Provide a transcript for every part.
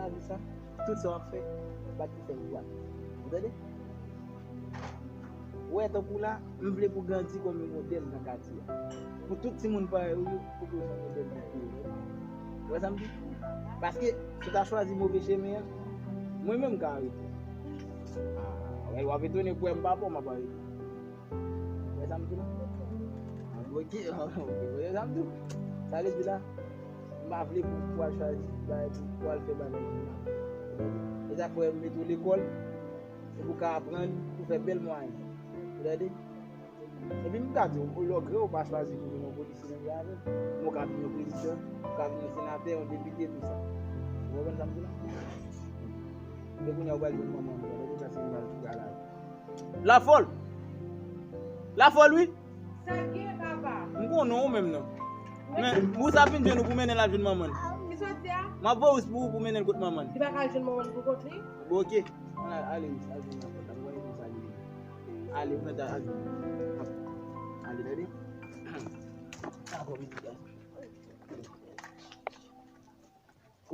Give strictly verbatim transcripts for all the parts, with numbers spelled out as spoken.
Lavi sa, tout sa w ap fè, pa t pou fè pou w. Ou tande? Ou wè, tankou la, m vle pou w grandi kòm yon modèl nan katye a. Pou tout timoun parèy ou yo, pou ke w se yon modèl pou yo. Ou wè sa m di? Paske, si w ta chwazi move chemen an, mwen menm m ka arete. Ah, wè, w ap etone pou w wè m pa bon, m ap arete. Ou wè sa m di la? Ah, ok, ok, ou wè sa m di w? Sa vle di la, m pa vle pou, pou w al chwazi bagay, pou, pou w al fè bagay pou w. E sa k fè m mete w lekòl, se pou w ka aprann, pou w fè bèl mwayen. Ou tande? Epi m ka di w, lè w gre, ou pa chwazi pou vin yon polisye nan peyi avè m. Men w ka vin yon prezidan, ou ka vin yon senatè, yon depite, tou sa. Ou konprann sa m di la? Men kounye a, ou pral jwenn manman m, lè w deplase, m pral foutre a la. Lafòl! Lafòl, wi! Sa k gen, papa? M konnen ou menm nan. Men, Wousa ap vin jwenn ou pou mennen l al jwenn manman l. Ki soti a? M ap voye Wous pou ou pou mennen l kot manman l. Li pa ka al jwenn manman l pou kont li? Bon, ok. Ale, ale, Wous, al jwenn Lafòl. Al voye Wous al jwenn. Ale, mwen ta al jwenn. Ale, tande. Dakò, pitit gason.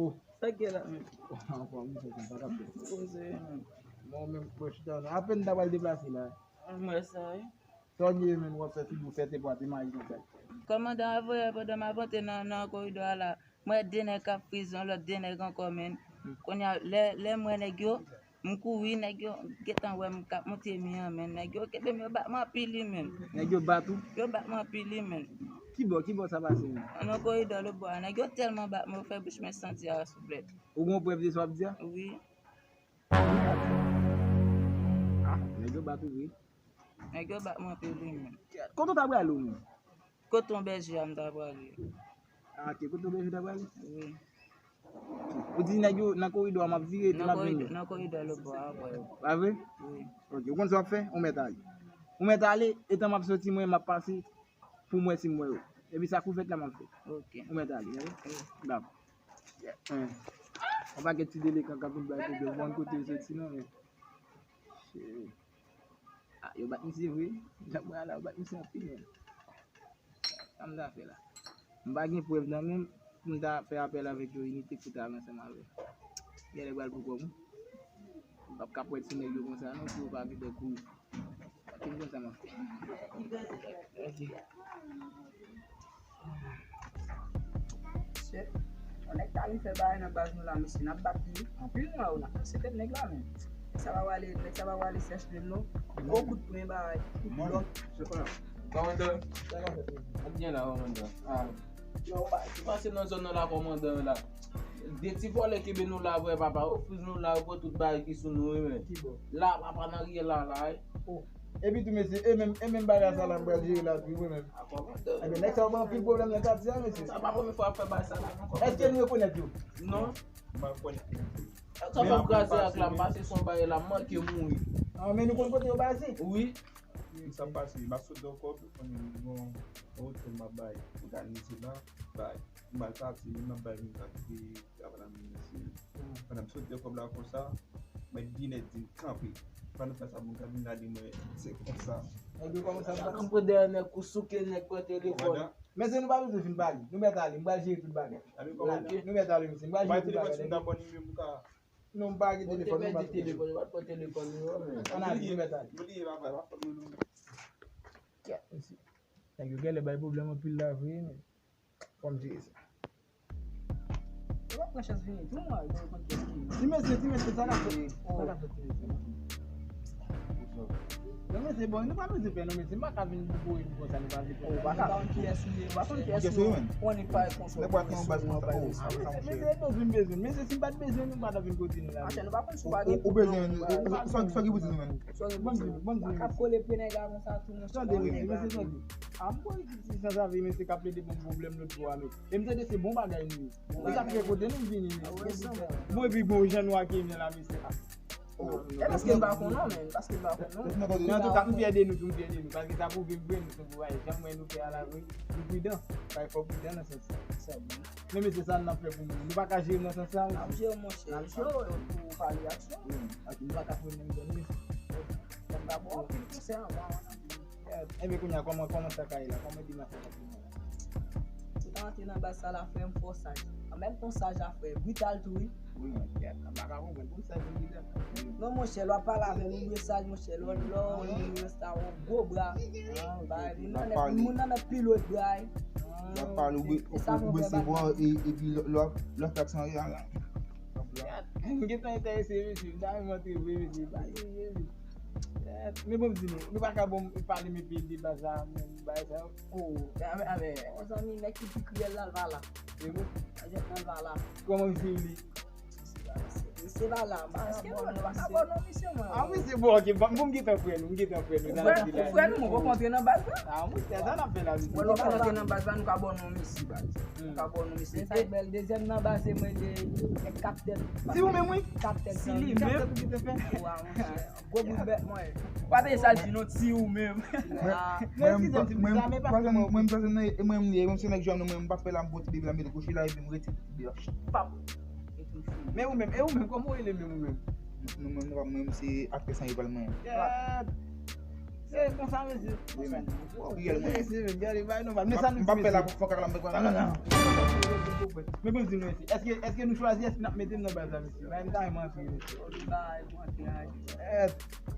Oh. Sa k gen la menm? Anfòm, misye konn pa t ap byen. Poze, menm. Mwen menm, mwen chita la. Apèn m ta pral deplase la. Mwen sa, wi. Sa w ye menm, w ap fè figi w fète pwa te mayi konsa. Kòmandan a voye pandan m ap antre nan, nan koridò a la. Mwen wè de nèg k ap frize yon lòt de nèg ankò, menm. Kounye a, lè, lè m wè nèg yo, m kouri, nèg yo gentan wè m k ap monte mi an, menm. Nèg yo kenbe m, yo bat m anpil, wi, menm. Nèg yo bat ou? Yo bat m anpil, wi, menm. Ki bò, ki bò sa pase, menm? Nan koridò lòtbò a. Nèg yo tèlman bat mwen, yo fè bouch mwen santi a, souplèt. Ou gon prèv de sa w ap di a? Wi. Ah, nèg yo bat ou vre? Nèg yo bat mwen anpil, wi, menm. Kote w ta prale, ou menm? Kote yon bèje a m ta prale. Ah, ok, kote yon bèje w ta prale? Wi. Ou di nèg yo nan koridò a, m ap vire, epi m ap vini. Nan koridò lòtbò a, wè. Pa vre? Wi. Ok, ou konn sa w ap fè? Ou mèt ale. Ou mèt ale, etan m ap soti, mwen, m ap pase pou m wè si m wè yo. Epi sa k ouvèt la, m ap fè. Ok. Ou mèt ale, tande? Wi. Dakò. Yon pakèt ti delekan k ap vin bay pwoblèm, ou konn kote yo soti, non, men. Cheri. Ah, yo bat misye vre. Jan mwen la, yo bat misye anpil, menm. Sa m ta fè la? M pa gen prèv nan men m pou m ta fè apèl avèk yo, inite pou ta al ansanm avè l. Genlè pral pou kò m. M p ap ka pwèt sou nèg yo konsa non, pou yo pa vin kouri. Paske m konn sa m ap fè. Ok. Mesye, yon nèg ta vin fè bagay nan baz nou la, mesye, n ap bat li anpil mwa, n ap kase tèt nèg la, men. Nèg sa pa prale, nèg sa pa prale chèche menm non. Gwo kout pwen bagay, kout blòk. Kòmandan, ap byen la, kòmandan. Ah. Yo, ou pase nan zòn nan la, kòmandan la. De ti vòlè kenbe nou la, vre papa. Yo friz nou la, yo pran tout bagay ki sou nou, wi, men. Ki bò? La, papa, nan riyèl la, la, wi. Oh. Epi tou, mesye, e menm, e menm bagay sa la, m pral jere la, tou, wi, men. A, kòmandan. Ebyen, nèg sa yo ban anpil pwoblèm nan katye a, mesye. Sa pa premye fwa y ap fè bagay sa la, non, kòmandan. Èske nou rekonèt yo? Non. M pa rekonèt yo. Sa fè m kraze ak la, m pase sou yon bagay la, m manke mouri. Ah, men nou konn kote yo baze? Wi. Sa pase, m ap sot nan kòb, m gon, gon otèl m ap bay, òganize la, bay. M al pati, m ap bay moun k ap travay la, m di, mesye, pandan m sot de kòb la konsa, mèt Ginèt di m kanpe. Pandan sa, moun k ap vin gade mwen, se konsa. Nèg yo kòmanse ap bat. Nèg pran dèyè nèg, kou souke nèg, pran telefòn. Mesye, nou pa bezwen fin pale. Nou mèt ale, m pral jere tout bagay. Nou mèt ale, mesye, m pral jere tout bagay. Non, m pa gen telefòn, non, m pa gen telefòn. Ann ale, nou mèt ale. Kèt, mesye. Nèg yo genlè bay pwoblèm anpil la vre, men. Fò m jere sa. Yo pa pran chans vini tou, mwen, yo konn kiyès ki. Ti mesye, ti mesye, sa k ap fèt? Sa k ap fèt, ti mesye? Non, mesye, bon, nou pa bezwen pè, non, mesye, m pa ka vin pou kouri nou konsa, nou pa vle pè. Ou pa ka konn kiyès ou ye, ou pa konn kiyès ou ye, ou annik pa responsab. Mesye, mesye, bezwen, bezwen, mesye, si m pa t bezwen, nou pa t ap vin kote nou la. Ou bezwen, sa ki pou di nou menm? Bon, di, bon, di. Pa ka kole pye nèg la konsa tou, monchè. Tande, mesye, mesye, tande. A, m kwè ki ti sanzave, mesye, k ap plede ban m pwoblèm lòt bò a, men. E m tande se bon bagay nou ye. E sa k fè kote nou vini, men. Bon, epi bon, jan nou akyeyi m nan la, mesye, a. Oh, e paske m pa konn non, men, paske m pa konn non. Men antouka, m fyè de nou tou, m fyè de nou. Paske sa pwouve m vre, nou se bon bagay. Jan m wè nou fè a la vre, nou pridan. Fò pridan nan sans sa. Men mesye, sa n ap fè pou nou. Nou pa ka jere m nan sans sa, mesye. N ap jere w, monchè. N ap jere w pou pa reyaksyon. Wi, paske nou pa ka pran menm zòn, mesye. Sa m pa pran anpil konsèy anvan. Ebyen, kounye a, kòman, kòman sa ka ye la? Kòman demach la ap ye la? Ou ta antre nan baz sa la, frè m, fò saj. An menm tan saj la, frè, brital tou, wi. Wi, mwen, kèt, m pa ka konprann. Pou sa, vin di la. Non, monchè, lè w ap pale avè l, ou dwe saj, monchè. Lè w, lè w, lè w, sa, yon gwo bra. Ah, ok, ok. Bay, moun nan nèk, moun nan nèk pi lòt bra, wi. Lè w ap pale, ou dwe, ou dwe se bò, e, epi lè, lè w ap, lè w ap fè aksan, a, la. M gentan enterese, mesye. M ta renmen antre vre, mesye. Bay, mesye. Men bon, m di nou, nou pa ka bon pale men peyi de baz la, men bay sa. Oh, avè, avè, yon zanmi, nèg ki pi kriyèl la, l pa la. Se vre? Ajan nan l pa la. Kòman misye rele? Misye pa la, m pa ka bon non, misye. Ah, misye bon, ok, bon, bon, m gentan frè nou, m gentan frè nou. Frè nou, ou frè nou, mwen poko antre nan baz la. Ah, mwen, se sa n ap fè la, misye. Mwen poko antre nan baz la, nou ka bon non, misye, baz. Nou ka bon non, misye. Sa bèl, dezyèm nan baz, se mwen de, e, Kaptèn. Si ou menm, wi. Kaptèn. Si li menm. Kaptèn ou gentan fè? Wa, monchè. Gwo bout bèt mwen. Pa peye sa l di non, ti ou menm. Mwen, mwen, mwen, mwen, mwen, mwen, mwen, mwen, mwen, mwen, mwen, se nèg jòm nan, mwen, m pa fè la, m pran ti bebe la, m mete kouche la, epi m rete ti bebe la. Pap. Men ou menm, e ou menm, kòman ou rele menm ou menm? Nou menm, nou pa menm, se aktè san rival mwen. Yeah. Se konsa, mesye. Wi, men. Ou riyèl mwen. Mesye, men, gade, bay nòmal. Men sa nou di, mesye. M pa fè la pou fòk ak la, m pa fè la. Men bon, di nou, mesye. Èske, èske nou chwazi, èske n ap mete m nan baz la, mesye? Bay m ta renmen antre, mesye. Yes.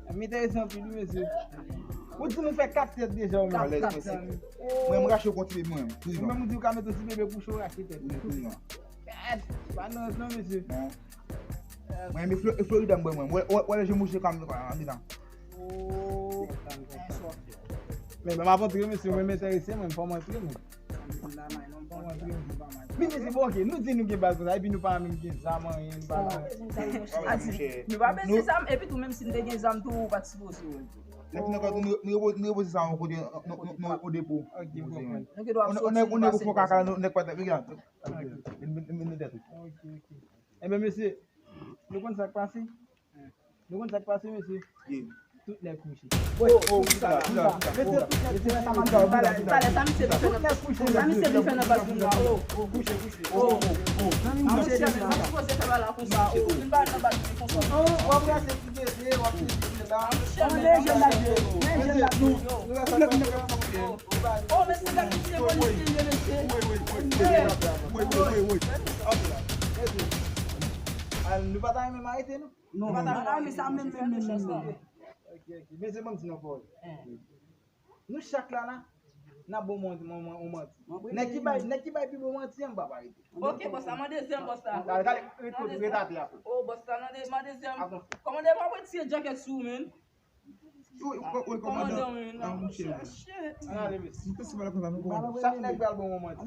M enterese anpil, wi, mesye. Ou di m ou fè kat tèt deja, ou menm. Alèz, mesye. Mwen, m rache yon ti bebe, mwen. Ou menm, ou di ou ka mete yon ti bebe kouche, ou rache tèt. Wi, wi, non. Yes. Pa nan rans non, mesye. Non. Mwen, men Flo-, e Florida, m bwè, mwen. Wè, wè, wè, lè je mouche, kam, andedan. Oh. Men, men, m ap antre, mesye, mwen, m enterese, mwen, fò m antre, mwen. Men, mesye, bon, ok, nou di nou gen baz konsa, epi nou pa menm gen zam, anyen, nou pa la. Nou pa bezwen zam, epi tou, menm si n te gen zam tou, ou pa t sipoze wè. Lè fini ankò, nou, nou repo-, nou repoze sa yon kote, nou, nou, nou, o depo. Ok, m konprann. Nou gen dwa soti, nou pase. Yon nèg ou fè kaka, yon nèg pa t, gade. Ok. Vin, vin, vin, vin tèt ou. Ok, ok. Enben, mesye, nou konn sa k pase? Nou konn sa k pase, mesye? Tout nèg kouche. Oh, oh, kisa la, kisa la. Mesye, tout nèg kouche. Talè sa, misye te fè nan baz moun nan. Sa misye te fè nan baz moun nan. Oh, oh, kouche, kouche. Oh, oh, oh. Mesye, nou sipoze fè bagay la konsa. Oh, vin ba nan baz moun konsa. Oh, w ap rase ti bebe, w ap ti bebe la. Kòmande jèn la, jèn la, nou. Tout nèg kouche. Oh, mesye, nèg ki se polisye, mesye. Wi, wi, wi. Wi, wi, wi, wi. Ah, nou pa ta renmen m arete nou? Non, non, non, men sa menm, menm, menm, menm, non. Ok, ok. Men se ban m di nou pawòl. Nou chak la, la, n ap bon mwen, mwen, mwen, mwen manti. Nèg ki bay, nèg ki bay pi bon manti an, m p ap arete. Ok, bòs la, mande zyèm bòs la. Gade, gade, ret, ret, ret atè a. Oh, bòs la, mande, mande zyèm. Kòmande, m ap retire djakèt sou ou, menm. Wi, wi, wi, kòmandan. Kòmandan, wi, non, monchè. Ann ale, mesye. Chak nèg pral bon yon manti.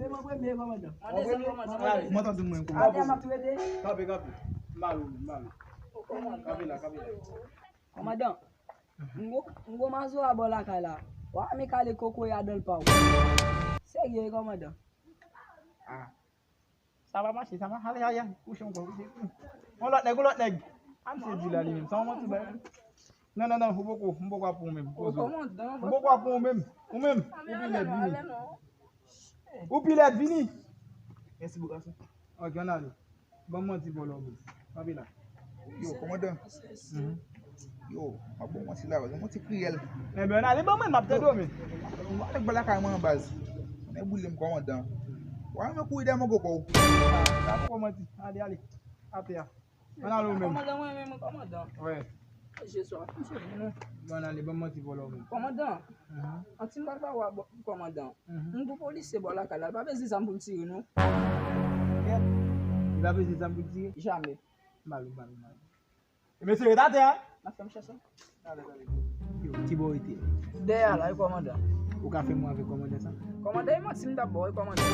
Mwen tann mwen kòmandan. Atè m ap rete. Kanpe, kanpe. M ba ou, m ba ou. Kanpe la, kanpe la. Kòmandan, m gwo, m gwo mazora bò lakay la. Wa, men kale kokoye adan l pa w. Serye, wi, kòmandan. Ah. Sa va mache, sa va. Ale, ale, ale. Kouche ankò, kouche. On lòt nèg, on lòt nèg. A misye di la li menm. Sa yon manti bay. Non, non, non, ou poko, m poko ap pran ou menm. Poze w. Kòmandan, m poko ap pran ou menm. Ou menm. Ou pi lèd, vini. Ou pi lèd, vini. Mèsi bokou, gason. Ok, ann ale. Ban m manti bò la, ou menm. Kanpe la. Yo, kòmandan. Yo, m ap bon manti la, baz. Yon manti kriyèl. Enben, ann ale, ban mwen, m ap tande w, men. Mwen, nèg bò lakay mwen an, baz. Nèg boule m, kòmandan. Wa, men kouri dèyè mwen, gwo kò w. Sa poko manti. Ale, ale. Atè a. Ann ale, ou menm. Kòmandan, mwen menm, kòmandan. Wi. Jezi, w ap touche m, non. Bon, ann ale, ban m manti bò la, ou menm. Kòmandan. An ti m pral ba w a, kòmandan. M gwo polisye bò lakay la, l pa peze zam pou l tire, non. Kèt. Li pa peze zam pou l tire? Jamè. M ba l, m ba l, m ba l. E mesye, ret atè a. N ap fè m chèche. Yo, ki bò w rete? Dèyè a la, wi, kòmandan. Ou ka fè mwen avèk kòmandan sa? Kòmandan, e manti m t ap ba w, wi, kòmandan.